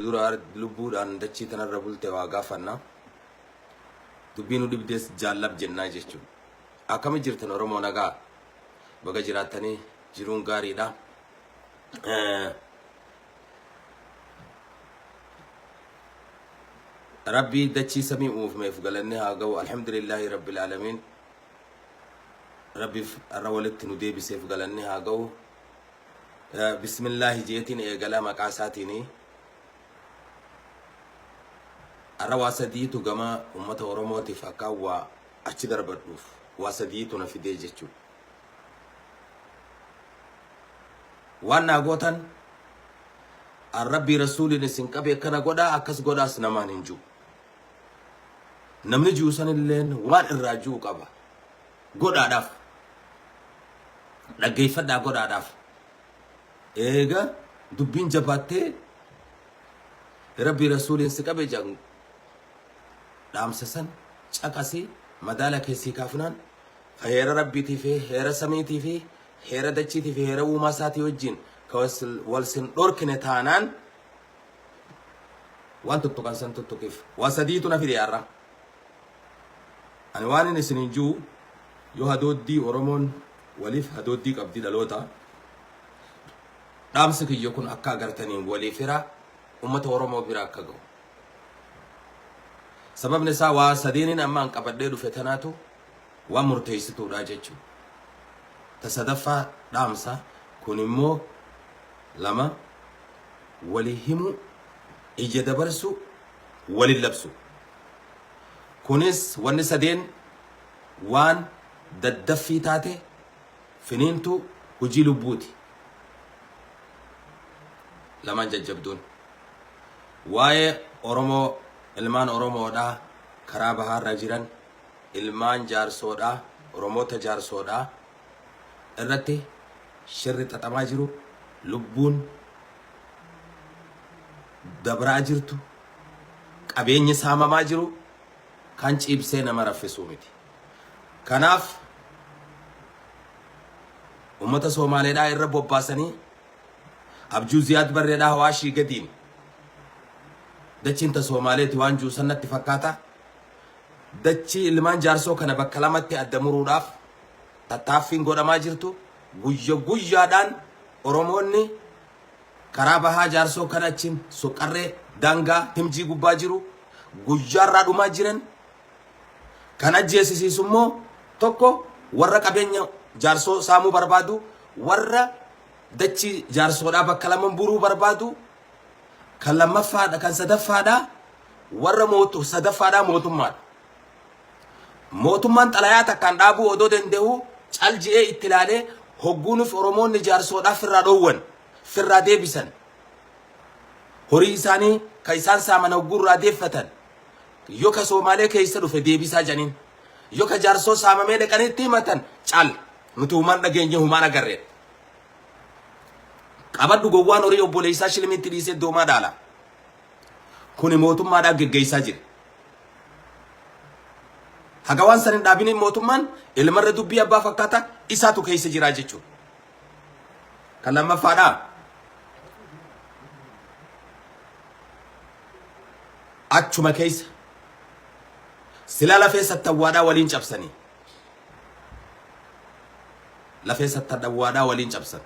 dura lubbuudhaan dachii tanarra bulte waa gaafanna. Dubbii nu dhibdees jaallab jennaa jechuudha. Akkami jirtan Oromoo nagaa? Baga jiraattanii jiruun gaariidha. Rabbii dachii samii uumeef galanni haa ga'u. Alhamdulillaahi Rabbil Aalamiin. Rabbiif har'a walitti nu deebiseef galanni haa ga'u. Bismillaahi jeetiin eegala maqaa isaatiini. Har'a waa sadiitu gama uummata Oromootiif akka waa achi darbadhuuf waa sadiitu na fidee jechuudha. Waan naa gootan an Rabbii Rasuuliin isin qabe akkana godhaa akkas godhaas namaan hin jiru. Namni jiru sanilleen waan irraa jiru qaba. Godhaadhaaf. Dhaggeeffadhaa godhaadhaaf. Eega dubbiin jabaattee Rabbii Rasuuliin si qabe jedhan dhaamsa san caqasii madaala keessii kaafnaan ka heera Rabbiitii fi heera samiitii fi heera dachiitii fi heera uumaa isaatii wajjin ka wal sin dhorkine taanaan waan tuttuqan san tuttuqiif. Waa sadiitu na fide har'a. Ani waan inni isiniin jiru yoo hadooddii Oromoon waliif hadooddii qabdi dhaloota. Dhaamsi kiyya kun akka agartaniin waliif hira uummata Oromoo bira akka ga'u. Sababni isaa waa sadeeniin amma an qabadhee dhufe tanaatu waan murteessituudha jechuudha. Ta sadaffaa dhaamsa kun immoo lama walii himuu, ija dabarsuu, walin labsuu. Kunis wanni sadeen waan daddaffii taate finiintuu hojii lubbuuti. Lamaan jajjabduun. Waa'ee Oromoo ilmaan Oromoodhaa karaa bahaarra jiran ilmaan jaarsoodhaa Oromoota jaarsoodhaa irratti shirri xaxamaa jiru lubbuun dabraa jirtu qabeenyi saamamaa jiru kan ciibsee nama raffisuu miti. Kanaaf uummata Soomaaleedhaa irra bobbaasanii abjuu Ziyaad Barreedhaa Hawaashii gadiin dachiin ta Soomaaleeti waan jiru san natti fakkaata. Dachii ilmaan jaarsoo kana bakka lamatti adda muruudhaaf tattaaffiin godhamaa jirtu guyya guyyaadhaan Oromoonni karaa bahaa jaarsoo kana achiin soqqarree daangaa himjii gubbaa jiru guyyaarraa dhumaa jiran kan ajjeesisiisu immoo tokko warra qabeenya jaarsoo saamuu barbaadu warra dachii jaarsoodhaa bakka lama buruu barbaadu kan lammaffaadha kan sadaffaadha warra mootu sadaffaadhaa mootummaadha. Mootummaan xalayaa takkaan dhaabuu odoo danda'u cal je'ee itti ilaalee hogguunuuf Oromoonni jaarsoodhaa firraa dhoowwan firraa deebisan horii isaanii ka isaan saaman hogguu irraa deeffatan yoo ka Soomaalee keessa dhufe deebisaa janiin yoo ka jaarsoo saamamee dhaqanii itti himatan cal nuti humaan dhageenye humaan agarreen. Qabadhu gowwaan horii obboleessaa shilimiitti dhiisee doomaa dhaala. Kuni mootummaadhaan geggeessaa jira. Haga waan san hin dhaabiniin mootummaan ilmarra dubbii abbaa fakkaata isaatu keessa jira jechuudha. Kan lammaffaadhaa. Achuma keessa silaa lafee sattawwaadhaa waliin cabsanii lafee sattawwaadhaa waliin cabsan.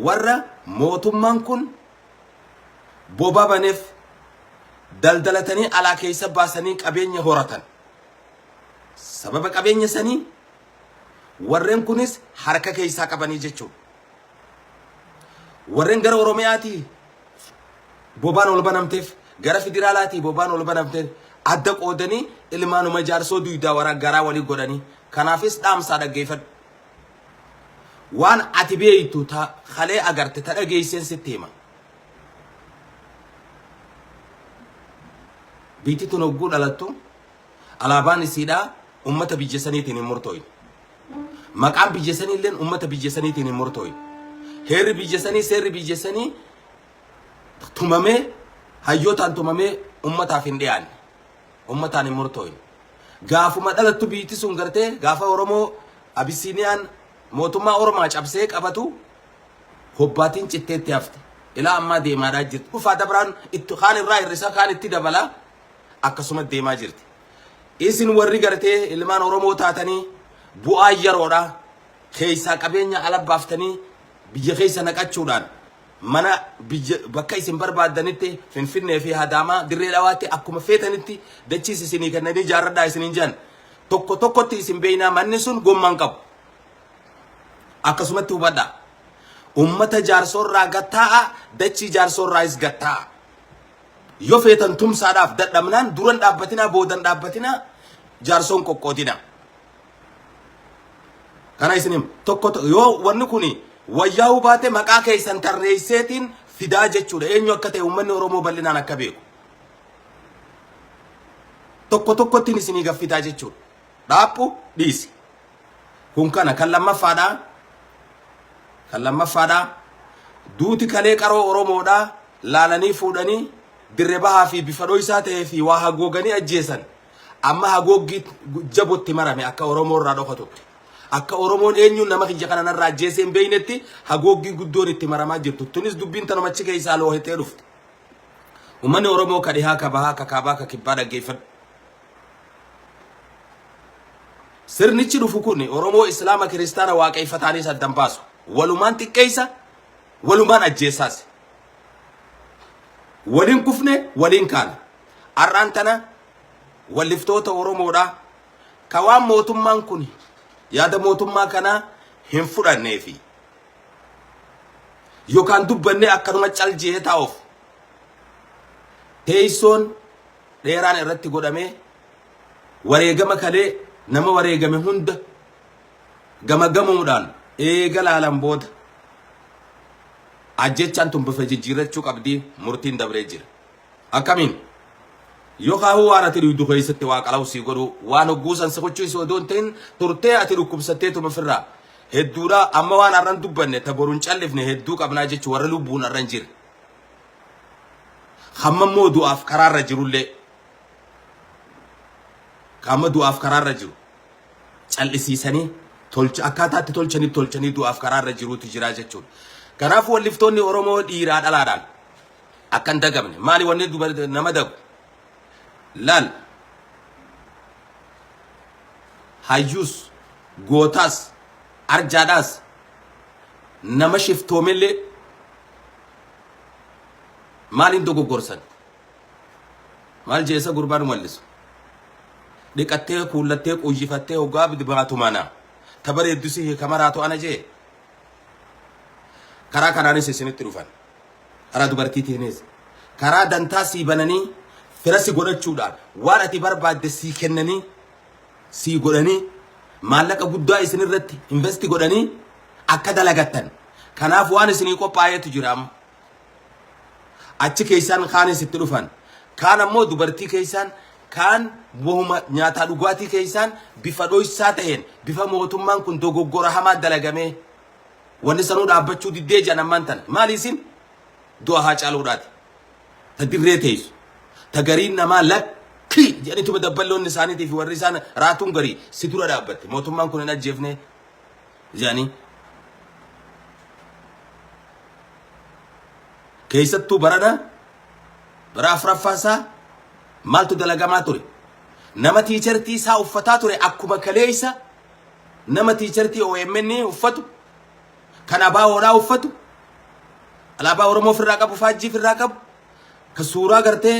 Warra mootummaan kun bobaa baneef daldalatanii alaa keessa baasanii qabeenya horatan. Sababa qabeenya sanii warreen kunis harka keessaa qabanii jechuudha. Warreen gara Oromiyaatii bobaan ol banamteef gara federaalaatii bobaan ol banamteef adda qoodanii ilmaanuma jaarsoo duydaa waraa garaa walii godhanii kanaafis dhaamsaa dhaggeeffadhu. Waan ati beektu ta kalee agarte ta dhageesseen sitti hima. Biitti tun hogguu dhalattu alaabaan isiidhaa ummata biyya saniitiin hin murtooyne. Maqaan biyya sanii illeen ummata biyya saniitiin hin murtooyne. Heerri biyya sanii seerri biyya sanii tumamee hayyootaan tumamee ummataaf hin dhiyaanne. Ummataan hin murtooyne. Gaafuma dhalattu biyyatti sun gartee gaafa Oromoo Abisiiniyaan mootummaa Oromaa cabsee qabatu hobbaatiin citteetti hafte. Ilaa ammaa deemaadhaa jirti. Dhufaa dabraan itti kaan irraa hir'isa kaan itti dabala akkasuma deemaa jirti. Isin warri gartee ilmaan Oromoo taatanii bu'aa yeroodha keessaa qabeenya ala baaftanii biyya keessa naqachuudhaan mana biyya bakka isin barbaaddanitti Finfinnee fi Hadaamaa Dirree Dhawaatti akkuma feetanitti dachiis isinii kennanii ijaarradhaa isiniin jedhan tokko tokkotti isin beeynaa manni sun gommaan qabu. Akkasumatti hubadhaa. Ummata jaarsoorraa gattaa'a dachii jaarsoorraayis gattaa'a. Yoo feetan tumsaadhaaf dadhabnaan duran dhaabbatinaa boodan dhaabbatinaa jaarsoon qoqqoodinaa. Kana isin hima. Tokko yoo wanni kun wayyaa'uu baate maqaa keessan tarreesseetiin fidaa jechuudha. Eenyu akka ta'e uummanni Oromoo bal'inaan akka beeku. Tokko tokkottiin isinii gaffidaa jechuudha. Dhaaphu dhiisi. Kun kana kan lammaffaadhaa. Kan lammaffaadhaa. Duuti kalee qaroo Oromoodhaa laalanii fuudhanii dirre bahaa fi bifa dhoysaa ta'ee fi waa hagooganii ajjeesan. Amma hagooggii jabotti marame akka Oromoo irraa dhokatutti. Akka Oromoon eenyuun nama kiyya kana narraa ajjeesee hin beeknetti hagooggii guddoon itti maramaa jirtu. Tunis dubbiin tanuma achi keessaa loohetee dhufte. Uummanni Oromoo ka dhihaa, ka bahaa, ka kaabaa, ka kibbaa dhaggeeffadhu. Sirnichi dhufu kun Oromoo Islaama Kiristaana waaqeffataanis addan baasu. Walumaan xiqqeessa, walumaan ajjeessaas. Waliin kufne, waliin kaana. Har'aan tana walliftoota Oromoodha. Ka waan mootummaan kun yaada mootummaa kanaa hin fudhannee fi yookaan dubbannee akkanuma cal jee taa'uuf teessoon dheeraan irratti godhamee wareegama kalee nama wareegame hunda gamagamuudhaan eega laalan booda ajjechaan tun bifa jijjiirrachuu qabdii murtiin dabree jira. Akkamiin? Yookaan waan ati dhuydu keessatti waa qalawu sii godhuu waan hogguusan si kuchiisu odoo hin ta'in turtee ati dhukkubsatteetuma ofirraa hedduudha amma waan har'an dubbanne ta boru hin callifne hedduu qabnaa jechuun warra lubbuun har'an jira. Hamma immoo du'aaf karaarra jirullee hamma du'aaf karaarra jiru callisiisanii tolcha akkaataa itti tolchanii tolchanii du'aaf karaarra jiruutu jira jechuudha. Kanaafuu walliftoonni Oromoo dhiiraa dhalaadhaan akka hin dagamne maali wanni nama dagu laal hayyuus gootaas arjaadhaas nama shiftoomellee maaliin dogoggorsan maal jeessa gurbaan wallisu dhiqattee kuullattee quuyyifattee hoggaa baatu mana ta bareeddu si hiika maraatu ana jee karaa kanaanis isinitti dhufan karaa dubartiitiinis karaa dantaa sii bananii fira si godhachuudhaan waan ati barbaadde sii kennanii sii godhanii maallaqa guddaa isin irratti investi godhanii akka dalagattan kanaaf waan isinii qophaa'eetu jira amma achi keessaan kaanis itti dhufan kaan ammoo dubartii keessaan kaan wahuma nyaataa dhugaatii keessaan bifa dhoysaa ta'een bifa mootummaan kun dogoggora hamaa dalagamee wanni sanuu dhaabbachuu diddee jedhan ammaan tana maali isin du'a haa caaluudhaati ta dirree teessu ta gariin namaa lakki jedhanituma dabballoonni isaaniitii fi warri isaan raatuun garii si dura dhaabbatte mootummaan kun hin ajjeefne jedhanii keessattuu barana bara afuraffaa isaa maaltu dalagamaa ture nama tiichartii isaa uffataa ture akkuma kaleessa nama tiichartii OMN uffatu kan ABOdhaa uffatu alaabaa Oromoo ofirraa qabu faajjii ofirraa qabu ka suuraa gartee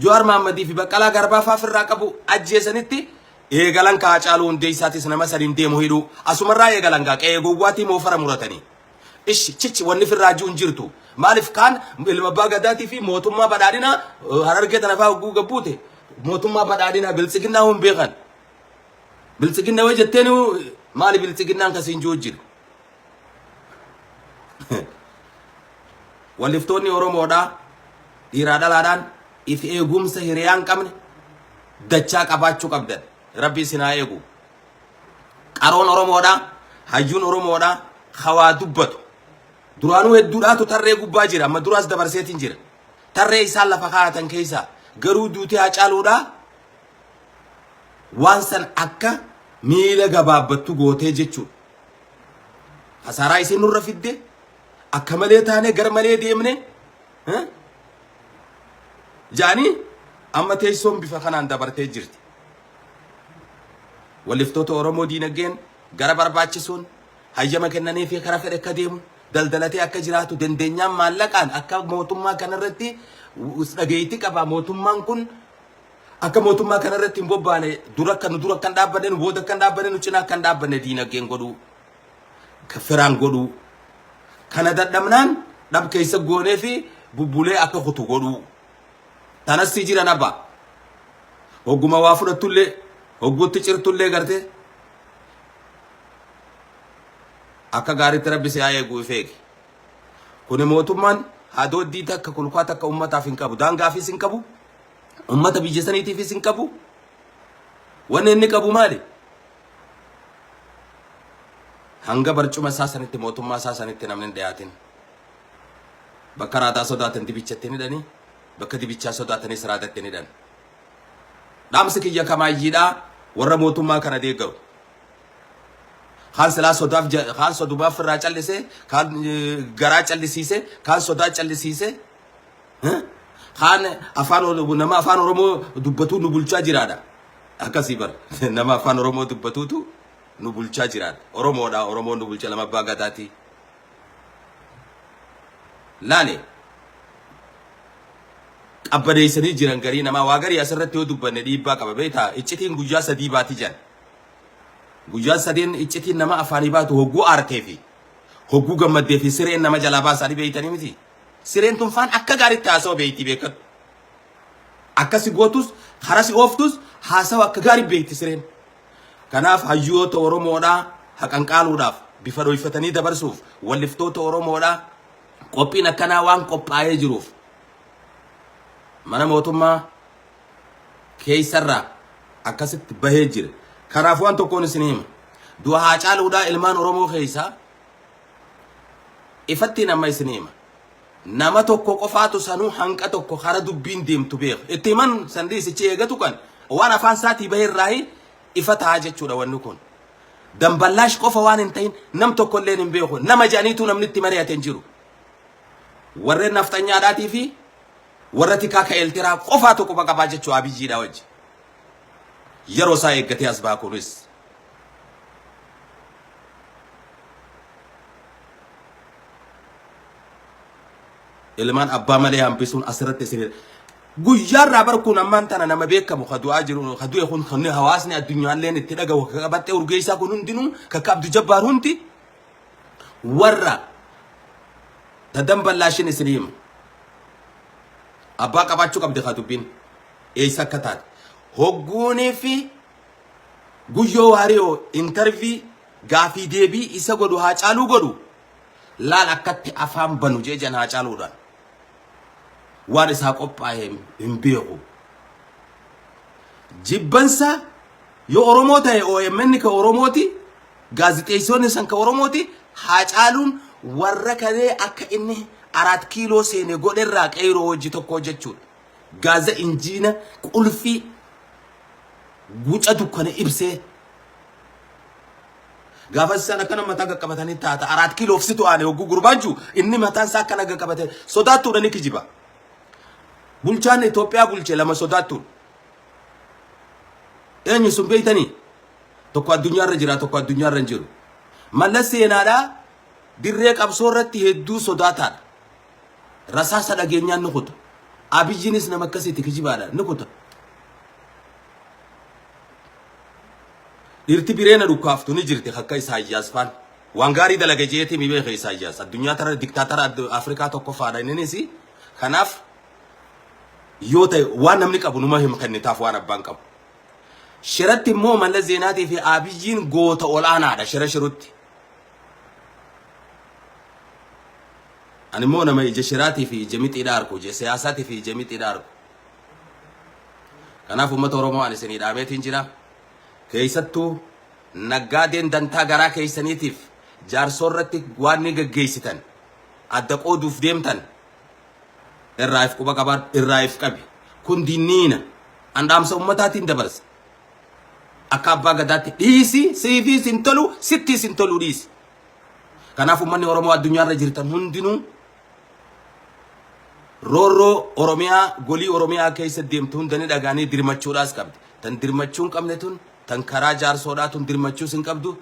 Jawaar Mahammadii fi Baqqalaa Garbaa fa'aa ofirraa qabu ajjeesanitti eegalan ka Haacaaluu Hundeessaatis nama saniin deemu hidhuu asumarraa eegalan gaa qe'ee gowwaatii moofara muratanii. Ishi chichi wanni firraa jiru hin jirtu. Maaliif kaan ilma abbaa gadaatii fi mootummaa badhaadhinaa harargee tana fa'aa hogguu gabbuute mootummaa badhaadhinaa biltsiginnaa hin beekan. Biltsiginna yoo jetteen maali biltsiginnaan kasiin jiru jira. Walliftoonni Oromoodhaa dhiiraa dhalaadhaan if eegumsa hiriyaa hin qabne dachaa qabaachuu qabdan. Rabbi isin haa eegu. Qaroon Oromoodhaa hayyuun Oromoodhaa hawaa dubbatu. Duraanuu hedduudhaatu tarree gubbaa jira. Amma duraas dabarseetiin jira. Tarree isaan lafa kaa'atan keessaa garuu duutee Haacaaluudhaa waan san akka miila gabaabbattu gootee jechuudha. Kasaaraa isiin nurra fidde akka malee taanee gar malee deemne jaanii amma teessoon bifa kanaan dabartee jirti. Walliftoota Oromoo diinagdeen gara barbaachisuun hayyama kennanii fi kara fedhe akka deemu daldalatee akka jiraatu dandeenyaan maallaqaan akka mootummaa kanarratti dhageettii qaba mootummaan kun akka mootummaa kanarratti hin bobbaane dura akka nu dura akka hin dhaabbanne nu booda akka hin dhaabbanne nu cinaa akka hin dhaabbanne diinagdeen godhuu firaan godhuu kana dadhabnaan dhab keessa goonee fi bubbulee akka kutu godhuu tanas si jiran abba hogguma waa fudhattullee hogguutti cirtullee gartee akka gaariitti rabbi si haa eegu if eegi. Kuni mootummaan hadooddii takka kulkaa takka ummataaf hin qabu. Daangaafis hin qabu. Ummata biyya saniitiifis hin qabu. Wanni inni qabu maali? Hanga barcuma isaa sanitti mootummaa isaa sanitti namni hin dhiyaatin. Bakka raadaa sodaatan dibichatti hin hidhanii, bakka dibichaa sodaatanis raadatti hin hidhan. Dhaamsi kiyya kamaayyiidhaa warra mootummaa kana deeggaru. Kaan silaa sodaaf kaan sodumaaf irraa callise, kaan garaa callisiise, kaan sodaa callisiise, kaan afaan nama afaan Oromoo dubbatuu nu bulchaa jiraadha. Akkasii bara nama afaan Oromoo dubbatuutu nu bulchaa jiraadha. Oromoodha Oromoon nu bulcha lama abbaa gadaati. Laale qabbaneessanii jiran garii namaa waa garii asirratti yoo dubbanne dhiibbaa qaba beektaa iccitiin guyyaa sadii baati jedhan. Guyyaan sadeen iccitiin nama afaanii baatu hogguu aartee fi hogguu gammaddee fi sireen nama jalaa baasaanii beeytanii miti. Sireen tun faan akka gaariitti haasawa beeyti beekadhu. Akkasi gootus karaa si ooftus haasawa akka gaarii beeyti sireen. Kanaaf hayyoota Oromoodhaa haqanqaaluudhaaf bifa dhoyfatanii dabarsuuf walliftoota Oromoodhaa qophiin akkanaa waan qophaa'ee jiruuf mana mootummaa keessarraa akkasitti bahee jira. Kanaaf waan tokkoon isin hima. Du'a Haacaaluudhaa ilmaan Oromoo keessaa ifattiin amma isin hima. Nama tokko qofaatu sanuu hanqa tokko kara dubbiin deemtu beeka. Itti himan san dhiisichi eegatu kan waan afaan isaatii bahe irraahi ifa ta'a jechuudha wanni kun. Damballaash qofa waan hin ta'in nam tokko illee hin beeku. Nama jedhaniitu namni itti mari'ate hin jiru. Warreen nafxanyaadhaatii fi warra tikaa ka Eeltiraa qofaatu quba qabaa jechuu Abiyyiidha wajji. Yeroo isaa eeggatee as ba'a kunis. Ilmaan abbaa malee hambisuun asirratti isin guyyaarraa bar kun ammaan tana nama beekamu ka du'aa jiru ka du'e kun kan hawaasni addunyaalleen itti dhagahu ka qabaxxee urgeessaa kun hundinuu ka akka Abdu Jabbaar hundi warra tadamballaashin isin hima. Abbaa qabaachuu qabdi kaa dubbiin. Eessa akka taate. Hogguunii fi Guyyoo Waariyoo intarvii gaafii deebii isa godhu Haacaaluu godhu laal akkatti afaan banu jee jan Haacaaluudhaan. Waan isaa qophaa'e hin beeku. Jibbansa yoo Oromoo ta'e OMN ka Oromooti gaazixeessonni san ka Oromooti Haacaaluun warra kalee akka inni Araat kiiloo seene godherraa qeyroo hojii tokko jechuudha. Gaaza injiina qulfii guca dukkana ibsee gaafa isaan akkana mataa qaqqabatanii taata Araat kiiloof situ aane hogguu gurbaan jiru inni mataan isaa akkana qaqqabate sodaattuudha ni kijiba. Bulchaan Itoophiyaa bulche lama sodaattuudha. Eenyu sun beeytanii? Tokko addunyaarra jira tokko addunyaarra hin jiru. Mallas seenaadhaa dirree qabsoo irratti hedduu sodaataadha. Rasaasa dhageenyaan ni kuta. Abiyyiinis nama akkasiiti kijibaadha ni kuta. Dhiirti bireena dhukkaaftu ni jirti akka Isaayyaas faan. Waan gaarii dalage jeetii mi beeka Isaayyaas. Addunyaa tara diktaatara Afrikaa tokkoffaadha inninis. Kanaaf yoo ta'e waan namni qabu numa hima kennitaaf waan abbaan qabu. Shiratti immoo Mallas Zeenaatii fi Abiyyiin goota ol'aanaadha shira shirutti. Ani immoo nama ija shiraatii fi ija mixiidha arku, ija siyaasaatii fi ija mixiidha arku. Kanaaf uummata Oromoo ani isinii dhaameetiin jira. Keessattuu naggaadeen dantaa garaa keessaniitiif jaarsoo irratti waan ni gaggeessitan adda qooduuf deemtan irraa if quba qabaa irraa if qabi. Kun dinniina. An dhaamsa ummataatiin dabarsa. Akka abbaa gadaatti dhiisi siifiis hin tolu sittiis hin tolu dhiisi. Kanaaf uummanni Oromoo addunyaarra jirtan hundinuu roorroo Oromiyaa golii Oromiyaa keessa deemtu hunda ni dhagaanii dirmachuudhaas qabdi. Tan dirmachuu hin qabne tun tan karaa jaarsoodhaa tun dirmachuus hin qabdu.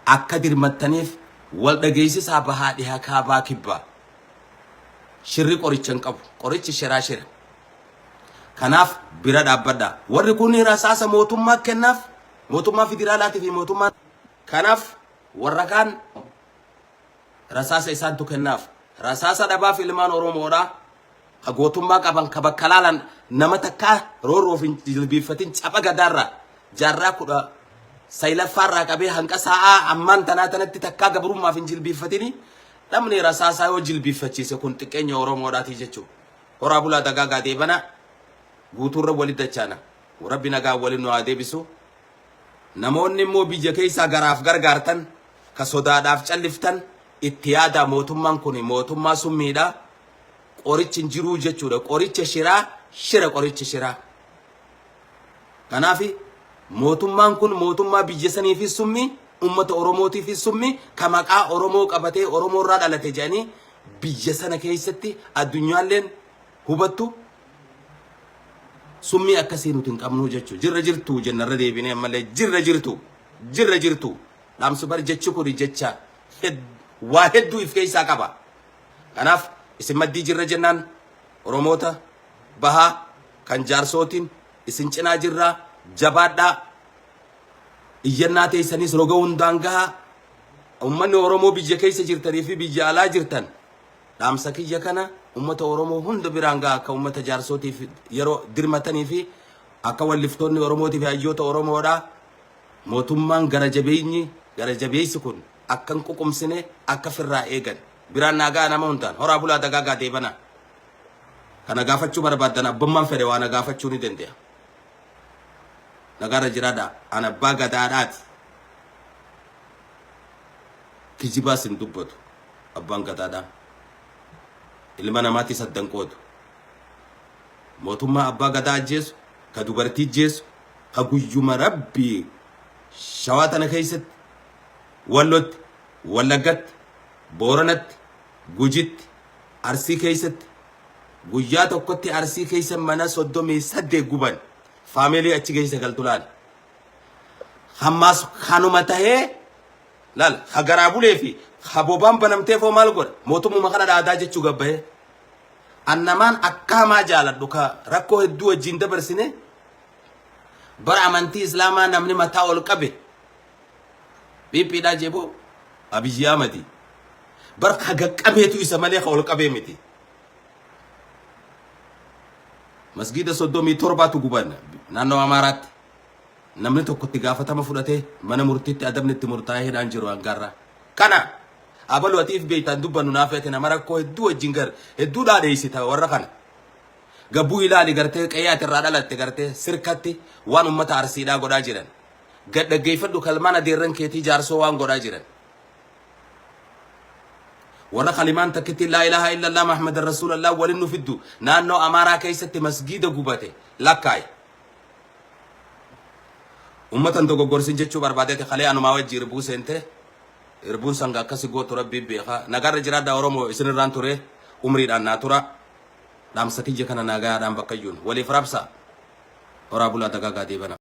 Akka dirmattaniif wal dhageessisaa bahaa dhiha kaabaa kibbaa. Shirri qoricha hin qabu. Qorichi shiraa shira. Kanaaf bira dhaabbadha. Warri kun rasaasa mootummaa kennaaf mootummaa federaalaatii fi mootummaa kanaaf warra kaan rasaasa isaantu kennaaf. Rasaasa dhabaaf ilmaan Oromoodha. Ka gootummaa qaban ka bakka laalan nama takkaa roorroof hin jilbiiffatin capha gadaarraa jaarraa 19ffaarraa qabee hanqa sa'aa ammaan tanaa tanatti takkaa gabrummaaf hin jilbiiffatini dhabni rasaasaa yoo jilbiiffachiise kun xiqqeenya Oromoodhaati jechuudha. Horaa bulaa dagaagaa deebana guutuurra wali dachaana. Rabbi nagaa wali nu haa deebisu. Namoonni immoo biyya keessaa garaaf gargaartan ka sodaadhaaf calliftan itti yaadaa mootummaan kun mootummaa summiidha. Qorichi hin jiruu jechuudha. Qoricha shiraa shira qorichi shiraa. Kanaaf mootummaan kun mootummaa biyya saniifi summii uummata Oromootiifi summii ka maqaa Oromoo qabatee Oromoo irraa dhalate jedhanii biyya sana keessatti addunyaalleen hubattu summii akkasii nuti hin qabnuu jechuudha. Jirra jirtu jenna irra deebinee ammallee jirra jirtu jirra jirtu dhaamsi bar jechi kun jecha waa hedduu if keessaa qaba. Kanaaf isin maddii jirra jennaan Oromoota bahaa kan jaarsootiin isin cinaa jirraa jabaadhaa iyyannaa teessanis roga hundaan gahaa ummanni Oromoo biyya keessa jirtanii fi biyya alaa jirtan dhaamsa kiyya kana ummata Oromoo hunda biraan gahaa akka ummata jaarsootiif yeroo dirmatanii fi akka walliftoonni Oromootii fi hayyoota Oromoodhaa mootummaan gara jabeenyi gara jabeessi kun akka hin ququmsine akka firraa eegan biraan naa ga'a nama hundaan horaa bulaa dagaagaa deebana. Kana gaafachuu barbaaddan abbummaan fedhe waa na gaafachuu ni danda'a. Nagaarra jiraadha. An abbaa gadaadhaati. Kijibaas hin dubbatu. Abbaan gadaadhaa. Ilma namaatti saddan qoodu. Mootummaa abbaa gadaa ajjeesu, ka dubartii ajjeesu, ka guyyuma rabbii shawaa tana keessatti, wallotti, wallaggatti, booranatti, gujitti, arsii keessatti guyyaa tokkotti arsii keessa mana 38 guban faamilii achi keessa galtu laal. Hammaas kanuma tahee laal ha garaa bulee fi ha bobaan banamtee foo maal godha mootummuma kana dhaadaa jechuu gabbahee. Annamaan akka hamaa jaaladhu ka rakkoo hedduu wajjin dabarsine bara amantii islaamaa namni mataa ol qabe Phiiphiidhaa jeboo Abiyyi Ahmadi bar ka gaqqabeetu isa malee ka ol qabee miti. Masgiida 37tu guban naannoo Amaaraatti. Namni tokko itti gaafatama fudhatee mana murtiitti adabni itti murtaa'ee hidhaan jiru hangarraa. Kana abalu atiif beektaan dubbannu naaf ati nama rakkoo hedduu wajjin gar hedduu dhaadheessita warra kana. Gabbuu ilaali gartee qe'ee ati irraa dhalatte gartee sirkatti waan uummata arsiidhaa godhaa jiran. Gad dhaggeeffadhu kalmaan adeerran keetii jaarsoo waan godhaa jiran. Warra kalimaan takkitti laa ilaaha illallah Muhammad rasuulallah walin nu fiddu naannoo Amaaraa keessatti masgiida gubate lakkaa'i. Ummatan dogoggorsin jechuu barbaadeeti kalee anumaa wajji irbuu seente irbuun sanga akkasi gootu rabbii beeka nagaarra jiraadha Oromoo isinirraan ture umriidhaan naa tura dhaamsa kiyya kana nagaadhaan bakkayyuun waliif rabsa horaa bulaa dagaagaa deebana.